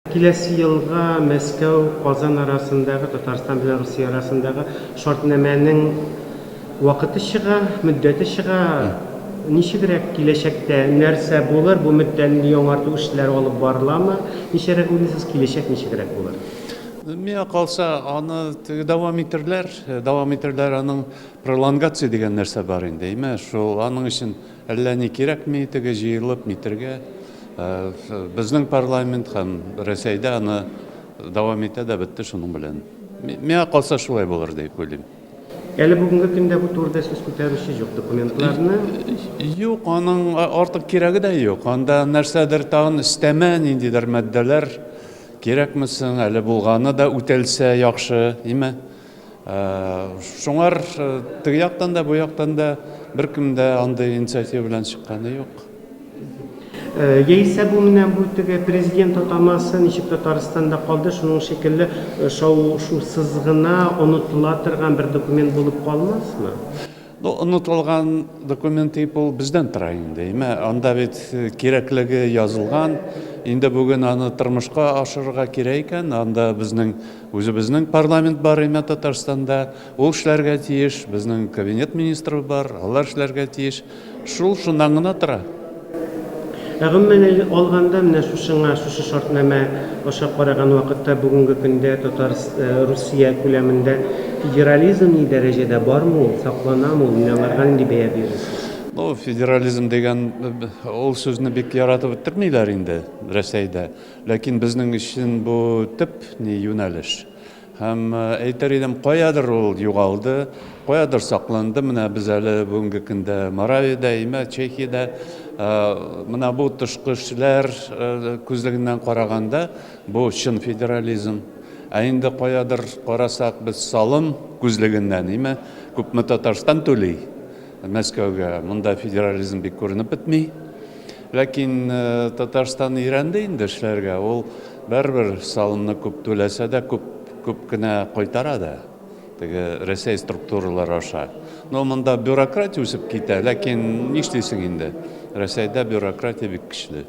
Киләсе елга Мәскәү, Казан арасындагы, Татарстан белән Русия арасындагы шартнамәнең вакыты чыга, мөддәте чыга. Ничегрәк киләчәктә нәрсә булыр, бу мөддәтне яңарту эшләре алып барыламы? Ничәрәк уйлыйсыз, киләчәк ничегрәк булыр? Миңа калса, аны теге дәвам итерләр, дәвам итерләр, аның пролонгация дигән нәрсә бар инде, әйме? Шул аның өчен әллә ни кирәкми теге җыелып нитергә. Безнең парламент һәм Рәсәйдә аны дәвам итә дә бетте шуның белән. Миңа калса шулай булыр дип уйлыйм. Әле бүгенге көндә бу турыда сүз күтәрүче юк документларны. Юк, аның артык кирәге дә юк. Анда нәрсәдер тагын өстәмә ниндидер маддәләр кирәкме соң, әле булганы да үтәлсә яхшы, име? Шуңар теге яктан да, бу яктан да беркем дә андый инициатива белән чыкканы юк. Яисә бу менә бу теге президент атамасы ничек Татарстанда калды, шуның шикелле шау-шусыз гына онытыла торган бер документ булып калмасмы? Ну, онытылган документ дип ул бездән тора инде. Әмма анда бит кирәклеге язылган. Инде бүген аны тормышка ашырырга кирәк икән, анда безнең үзебезнең парламент бар име Татарстанда, ул эшләргә тиеш, безнең кабинет министры бар, алар эшләргә тиеш. Шул шуннан гына тора. Ә гомумән алганда, менә шушыңа, шушы шартнамә аша караган вакытта бүгенге көндә Татар Русия күләмендә федерализм ни дәрәҗәдә, бармы ул, сакланамы ул, менә аңарга нинди бәя бирерсез? Ну, федерализм дигән ул сүзне бик яратып бетермиләр инде Рәсәйдә. Ләкин безнең өчен бу төп ни юнәлеш. Һәм әйтер идем, каядыр ул югалды, каядыр сакланды. Менә без әле бүгенге көндә Моравиядә, имә, Чехиядә. Менә бу тышкы эшләр күзлегеннән караганда, бу чын федерализм. Ә инде каядыр карасак, без салым күзлегеннән, имә, күпме Татарстан түли Мәскәүгә, монда федерализм бик күренеп бетми. Ләкин Татарстан өйрәнде инде эшләргә. Ул барыбер салымны күп түләсә дә, күп күп кенә кайтара да. Теге Рәсәй структуралары аша. Но монда бюрократия үсеп китә, ләкин нишлисең инде? Рәсәйдә бюрократия бик көчле.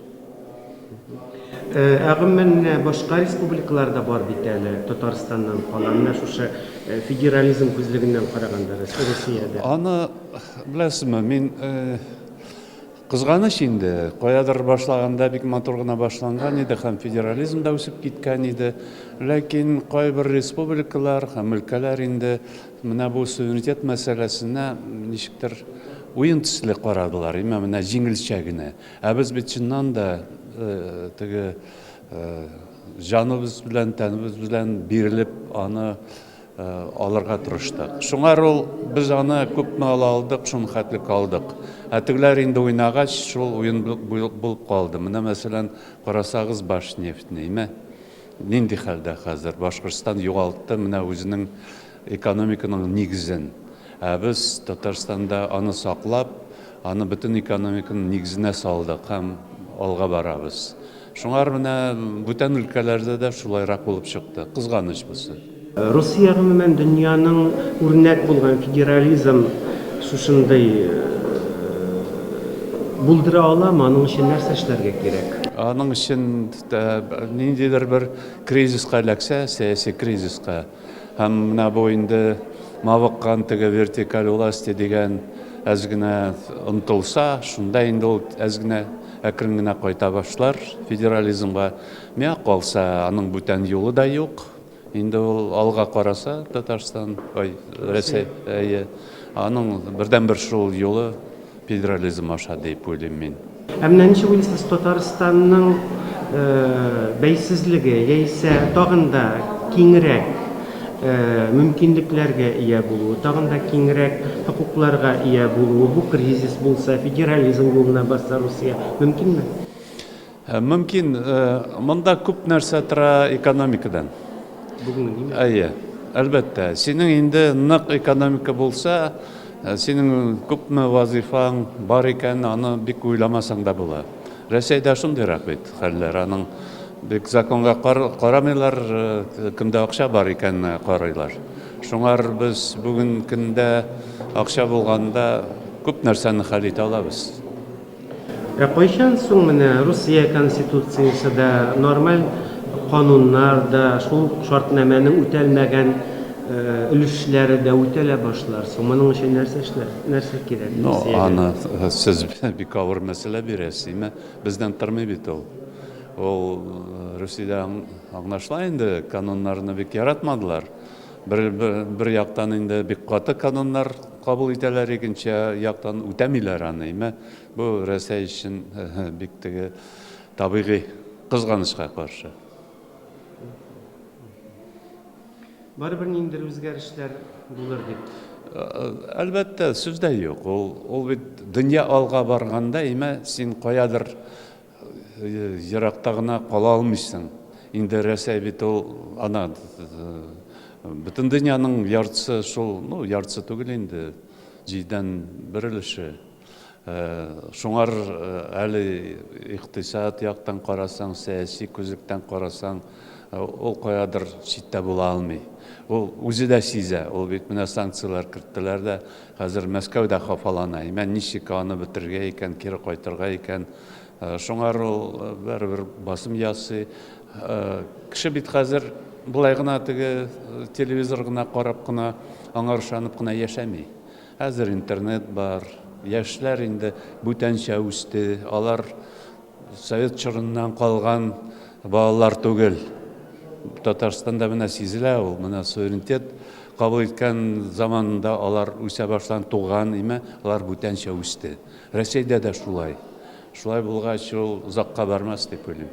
Ә гомумән менә башка республикалар да бар бит әле Татарстаннан кала. Менә шушы федерализм күзлегеннән караганда Русиядә. Аны беләсезме, мин Кызганыч инде, каядыр башлаганда бик матур гына башланган иде һәм федерализм да үсеп киткән иде. Ләкин кайбер республикалар һәм өлкәләр инде менә бу суверенитет мәсьәләсенә ничектер уен төсле карадылар, имә менә җиңелчә генә. Ә без бит чыннан да теге җаныбыз белән, тәнебез белән бирелеп аны алырга тырыштык. Шуңар ул без аны күпме ала алдык, шуның хәтлек алдык. Ә тегеләр инде уйнагач, шул уен булып калды. Менә мәсәлән, карасагыз Башнефтьне, име? Нинди хәлдә хәзер? Башкортстан югалтты менә үзенең экономиканың нигезен. Ә без Татарстанда аны саклап, аны бөтен экономиканың нигезенә салдык һәм алга барабыз. Шуңар менә бүтән өлкәләрдә дә шулайрак булып чыкты. Кызганыч бусы. Русия гомумән дөньяның үрнәк булган федерализм шушындый булдыра аламы? Аның өчен нәрсә эшләргә кирәк? Аның өчен ниндидер бер кризиска эләксә, сәяси кризиска, Һәм менә бу инде мавыккан теге вертикаль власти дигән әз генә омтылса, шунда инде ул әз генә әкрен генә кайта башлар федерализмга. Миңа калса, аның бүтән юлы да юк. Инде ул алга караса, Татарстан, ой, Рәсәй, әйе, аның бердәнбер шул юлы Федерализм аша дип уйлыйм мин. Ә менә ничек уйлыйсыз, Татарстанның бәйсезлеге яисә тагын да киңрәк мөмкинлекләргә ия булуы, тагын да киңрәк хокукларга ия булуы, бу кризис булса, федерализм юлына басса Русия, мөмкинме? Мөмкин. Монда күп нәрсә тора экономикадан. Бүгенге ниме? Әйе, әлбәттә. Синең инде нык экономика булса, синең күпме вазыйфаң бар икән, аны бик уйламасаң да була. Рәсәйдә шундыйрак бит хәлләр. Аның бик законга карамыйлар, кемдә акча бар икәнне карыйлар. Шуңар без бүген көндә акча булганда күп нәрсәне хәл итә алабыз. Ә кайчан соң менә Русия Конституциясе дә нормаль кануннар да, шул ук шартнамәнең үтәлмәгән өлешләре дә үтәлә башлар. Соң моның өчен нәрсә эшләр, нәрсә кирәк Ну, аны сез бик авыр мәсьәлә бирәсез, име? Бездән тормый бит ул. Ул Русиядә аңлашыла инде, кануннарны бик яратмадылар. Бер, бер, бер яктан инде бик каты кануннар кабул итәләр, икенче яктан үтәмиләр аны, име? Бу Рәсәй өчен бик теге табигый, кызганычка каршы. Барыбер ниндидер үзгәрешләр булыр дип. Әлбәттә, сүз дә юк. Ул, ул бит дөнья алга барганда, име, син каядыр еракта гына кала алмыйсың. Инде Рәсәй бит ул ана бөтен дөньяның яртысы шул, ну, яртысы түгел инде, җидән бер өлеше. Шуңар әле икътисад яктан карасаң, сәяси күзлектән карасаң, ул каядыр читтә була алмый. Ул үзе дә сизә, ул бит менә санкцияләр керттеләр дә, Хәзер Мәскәү дә хафалана, имән ничек аны бетерергә икән, кире кайтырга икән. Шуңар ул барыбер басым ясый. Кеше бит хәзер болай гына теге телевизор гына карап кына, аңа ышанып кына яшәми. Хәзер интернет бар, яшьләр инде бүтәнчә үсте, алар Совет чорыннан калган балалар түгел. Татарстанда менә сизелә ул, менә суверенитет кабул иткән заманында алар үсә башлан туган име, алар бүтәнчә үсте. Рәсәйдә дә шулай. Шулай булгач, ул озакка бармас дип уйлыйм.